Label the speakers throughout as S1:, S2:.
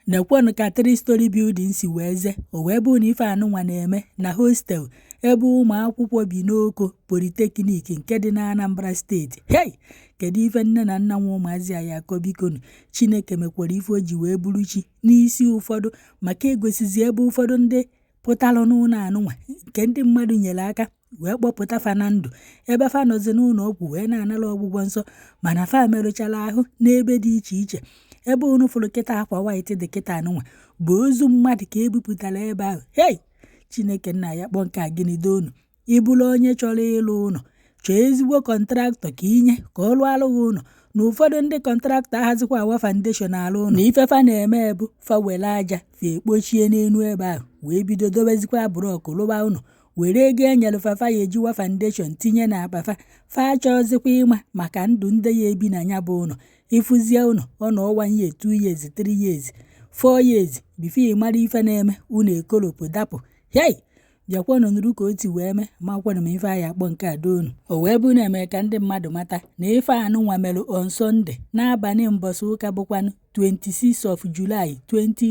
S1: Nekwenụ ka three story building si wee zee. O wee bụrụ na ife anụnwa na-eme na hostel ebe ụmụ akwụkwọ bi n'Oko Polytechnic nke dị na Anambra Steeti. Hei! Kedu ife nne na nna nwe ụmụazị a ya akọ? Bikonu, Chineke mekwara ife o ji wee bụrụ chi n'isi ụfọdụ, maka egosizi ebe ụfọdụ ndị pụtalụ n'ụlọ anụnwa nke ndị mmadụ nyere aka wee kpọpụta fa na ndụ, ebe fa nọzi n'ụlọ ọgwụ wee na-anara ọgwụgwọ nsọ, mana fa merụchara ahụ n'ebe dị iche iche. Ebe unu fụrụ kịta akwa white dị kịta anụnwa bụ ozu mmadụ ka ebupụtara ebe ahụ. Hei! Chineke nna ya kpọọ nke a gịnị doonu. Ị bụrụ onye chọrọ ịlụ ụlọ, chọọ ezigbo contractor ka inye ka ọ lụọ alụghị ụlọ. Na ụfọdụ ndị contractor ahazikwa awa foundation alụ ụlọ, na ife fa na-eme bụ fa were aja fa ekpochie n'elu ebe ahụ wee bido dobezikwa block lụwa ụlọ, were ego enyere fa fa ya ejiwa foundation tinye n'akpa fa. Fa achọzikwa ịma maka ndụ ndị ya ebi na ya bụ ụlọ. Ịfụzie ụlọ ọ nọ 1 year, 2 years, 3 years, 4 years before ị mara ife na-eme, ụlọ ekolopụ dapụ. Hei! Bịakwanụ nụrụ ka o ti wee mee. Makwanụ m ife anyị akpọ nke a doonu. O wee bụ na-eme ka ndị mmadụ mata na ife anụnwa mere on Sunday n'abalị mbọsị ụka, bụkwanụ 26 of July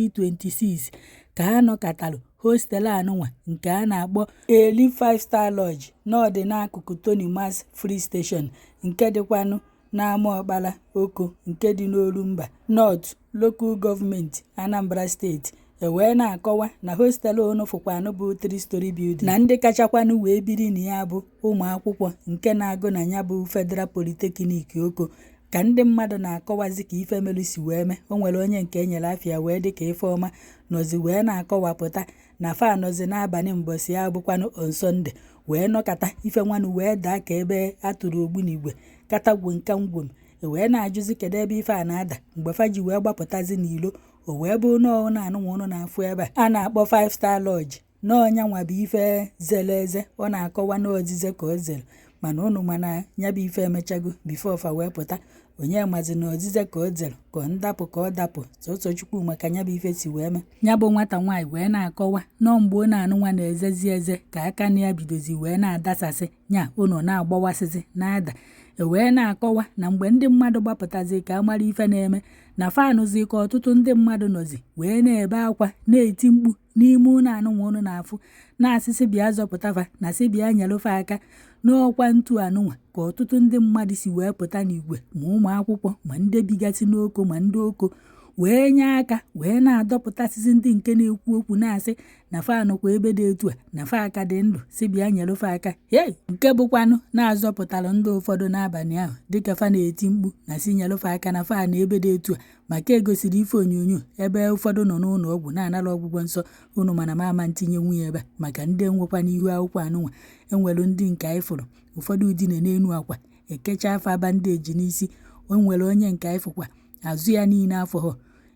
S1: 2026, ka a nọkatalụ hostel anụnwa nke a na-akpọ Eli 5 Star Lodge n'ọdị n'akụkụ Tony Mas Free Station nke dịkwanụ n'Amaọkpala Oko nke dị n'Orumba North Local Government, Anambra Steeti. E wee na-akọwa na hostel unu fụkwanụ bụ 3 story building, na ndị kachakwanụ wee biri na ya bụ ụmụ akwụkwọ nke na-agụ na ya bụ Federal Polytechnic Oko. Ka ndị mmadụ na-akọwazi ka ife melu si wee mee, o nwere onye nke enyere afịa wee dị ka Ifeọma nọzi wee na-akọwapụta na fa nọzi n'abalị mbọsị ya bụkwanụ on Sunday wee nọkata ife nwanụ wee daa ka ebe a tụrụ ogbunigwe katagwo nka ngwom. E wee na-ajụzi kedu ebe ife a na-ada. Mgbe fa ji wee gbapụtazi n'ilo, o wee bụ nọọ na anụnwa ụnụ na-afụ ebe a na-akpọ 5 Star Lodge n'ọnya nwa bụ ife zere eze. Ọ na-akọwa n'ozize ka o zere, mana ụnụ mana ya bụ ife emechago before fa wee pụta. Onye mazi na ozize ka o zere ka ọ ndapụ ka ọ dapụ, sọsọ Chukwu maka ya bụ ife si wee mee. Ya bụ nwata nwaanyị wee na-akọwa nọọ mgbe ọ na-anụ nwa na-ezezi eze ka aka na ya bidozi wee na-adasasị nya ụnọ na-agbawasịsị na-ada. E wee na-akọwa na mgbe ndị mmadụ gbapụtazi ka a mara ife na-eme, na fanụzi ka ọtụtụ ndị mmadụ nọzi wee na-ebe akwa na-eti mkpu n'ime ụlọ anụnwa ụnụ na-afụ, na-asịsị bịa zọpụta fa, na sị bịa nyelụfa aka. N'ọkwa ntu anụnwa ka ọtụtụ ndị mmadụ si wee pụta n'igwe, ma ụmụ akwụkwọ, ma ndị bigasị n'Oko, ma ndị Oko, wee nye aka wee na-adọpụtasịsị ndị nke na-ekwu okwu na-asị na fa nọkwa ebe dị etu a, na fa aka dị ndụ, si bịa nyelụfa aka. Hei! Nke bụkwanụ na-azọpụtalụ ndị ụfọdụ n'abalị ahụ dịka fa na-eti mkpu na si nyelụfa aka na fa na ebe dị etu a, maka egosiri ife onyonyo ebe ụfọdụ nọ n'ụlọ ọgwụ na-anara ọgwụgwọ nsọ. Unu mana m ama ntinye nwunye ebe a maka ndị enwekwa n'ihu akwụkwọ anụnwa. Enwere ndị nke anyị fụrụ ụfọdụ dine n'elu akwa ekecha afa bandage n'isi. O nwere onye nke anyị fụkwa azụ ya niile afọ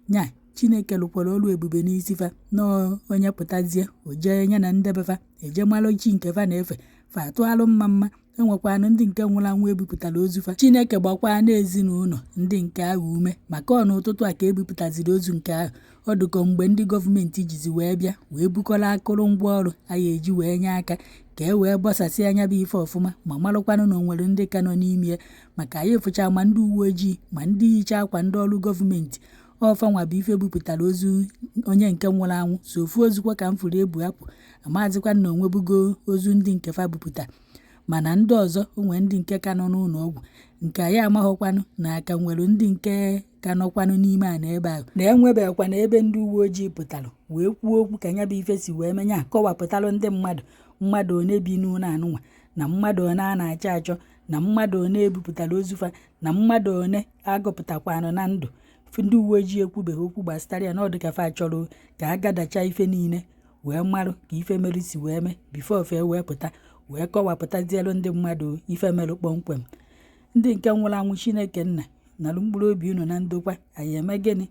S1: nya. Chineke lụkwara ọrụ ebube n'isi fa nọọ. Onye pụtazie, o jee ya na ndebe fa eje malụ chi nke fa na-efe, fa atụalụ mma mma. Enwekwanụ ndị nke nwụrụ anwụ ebupụtara ozu fa. Chineke gbakwa n'ezinụlọ ndị nke ahụ ume, maka ọ n'ụtụtụ a ka ebupụtaziri ozu nke ahụ. Ọ dịkọ mgbe ndị gọọmenti jizi wee bịa wee bukọrọ akụrụngwa ọrụ anyị eji wee nye aka ka e wee bọsasị anya bụ ife ọfụma, ma marụkwanụ na o nwere ndị ka nọ n'ime ya, maka anyị fụcha ma ndị uwe ojii ma ndị hicha akwa ndị ọrụ gọọmenti ọfanwa bụ ife bupụtara ozu onye nke nwụrụ anwụ. So ofu ozukwa ka m fụrụ ebu apụ, amazịkwa na onwebugo ozu ndị nke fa bupụta, mana ndị ọzọ onwe ndị nke ka nọ n'ụlọ ọgwụ nke anyị amaghọkwanụ na aka nwere ndị nke ka nọkwanụ n'ime ana ebe ahụ, na enwebekwana ebe ndị uwe ojii pụtara wee kwuo okwu ka ya bụ ife si wee menya, kọwapụtalụ ndị mmadụ mmadụ one bi n'ụlọ anụnwa, na mmadụ one a na-achọ achọ, na mmadụ one ebupụtara ozu fa, na mmadụ one agụpụtakwanụ na ndụ. Ndị uwe ojii ekwubeghị okwu gbasara ya na ọ dịka fa chọrọ ka a gadacha ife niile wee marụ ka ife mere si wee mee before fe wee pụta wee kọwapụtazielu ndị mmadụ ife merụ kpọmkwem. Ndị nke nwụrụ anwụ, Chineke nna nalụ mkpụrụ obi unu na ndokwa. Anyị eme gịnị?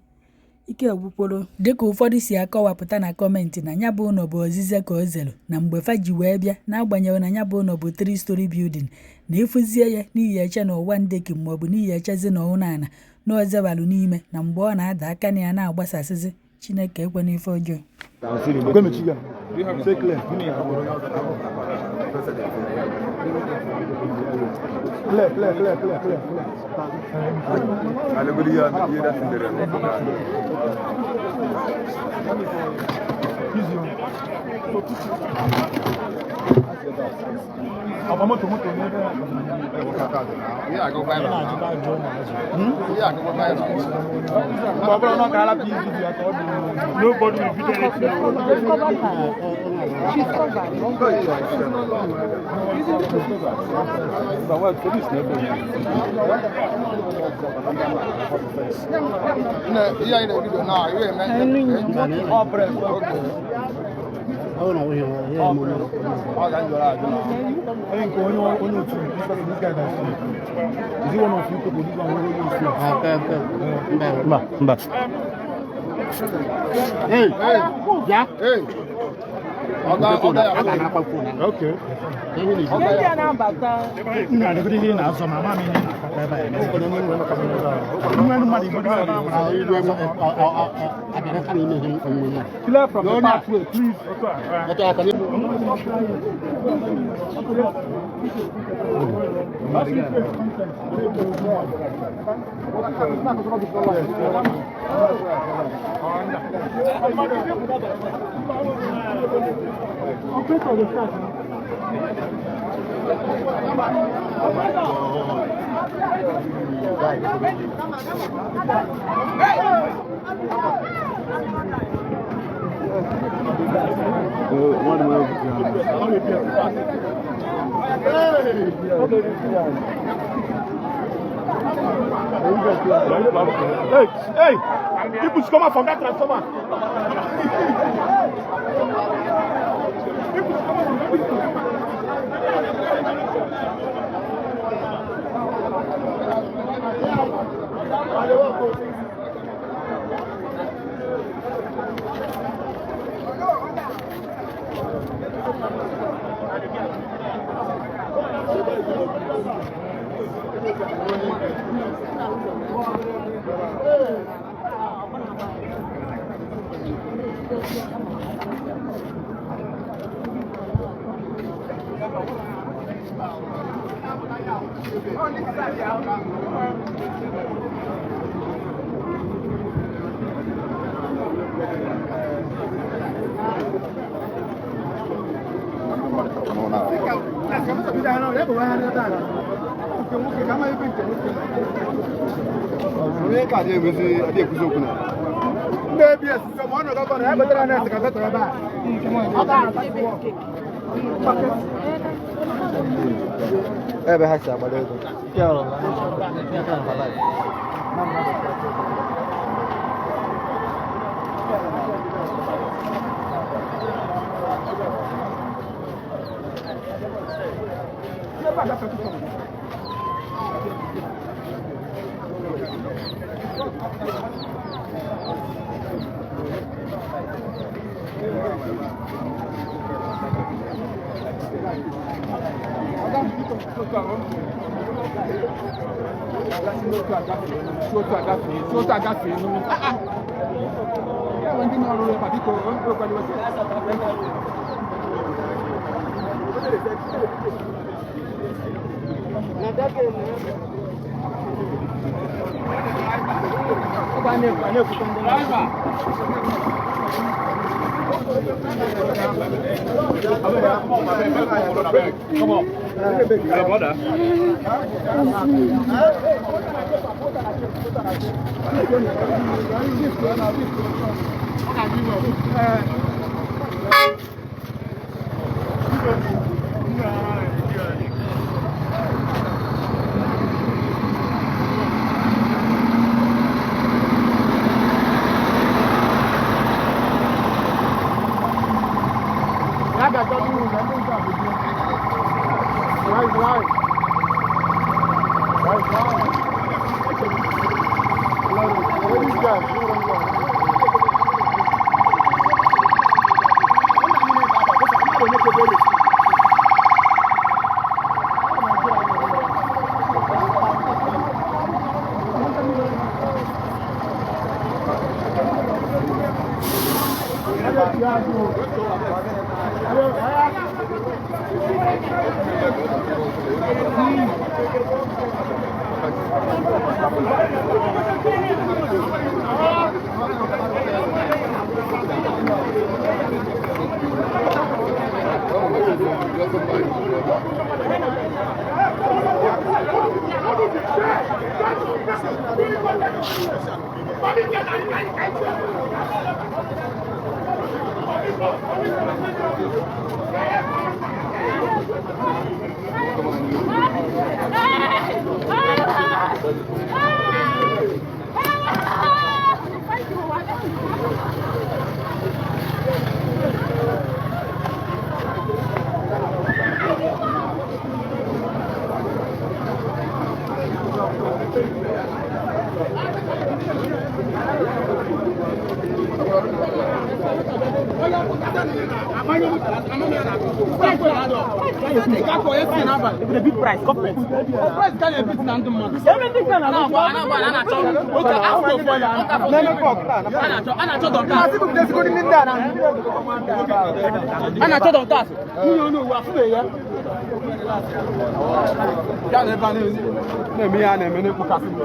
S1: Ike gwụkworo. Dịka ụfọdụ si akọwapụta na comment na ya bụ ụlọ bụ ozize ka o zere na mgbe fa ji wee bịa, n'agbanyeghị na ya bụ ụlọ bụ 3 story building, na ịfụzie ya n'ihi eche na ụwa ndeki maọbụ n'ihi echezi na ụlọ ana na ozebalụ n'ime, na mgbe ọ na-ada aka na ya na-agbasasịzi. Chineke ekwena ife ọjọọ.
S2: Say clear. Clear, clear, clear, clear, clear, clear. Ọba moto moto n'ebe a. Ọ bụrụ na ọ ka alapụ izi ya ka ọ dị.
S3: Nobody will video anything.
S4: Cover her. She's covered.
S5: Ihe anyị na-ebido na ihe eme
S2: Ọ press.
S5: ọ ga njọrọ ajụ na
S2: Onye nke onye onye otu this person, this guy that's here. Is he one of you people? This one wey you see?
S6: Mba, mba.
S5: Hey, hey. Ọ ga ya
S2: Okay.
S4: Ndị a na-abata.
S3: Nna adịgide ihe na-azọ ma ama m ihe na-akpata ebe a eme. Nwe mmadụ Igbo dị
S2: Clear from the pathway, please.
S3: Hey, hey, people should come out from that transformer. People should come out from that transformer.
S5: Onye ka adị emezi adị ekwuzi okwu na
S2: Ndị ABS sọ ma ọ nọ gọvanọ ya kpetara na ka vetọrọ ebe a.
S5: Ebe ha si agbado ego.
S3: Come on. Your brother.
S2: Ya ga-achọ n'ihu na ndị nke a bụ di. Right, right. Right, right. Where these guys? Where them guys? Na-eme ihe a na-eme na-ekpokasị m.